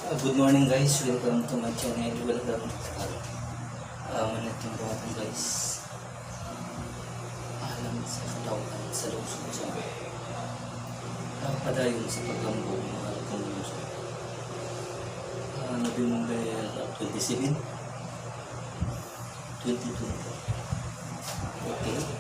Good morning, guys, welcome to my channel, welcome manit yung buhaton, guys. Alam sa katawhan sa lungsod sa padayon sa paghambog, mga kong lungsod. November 27, 2020. Okay.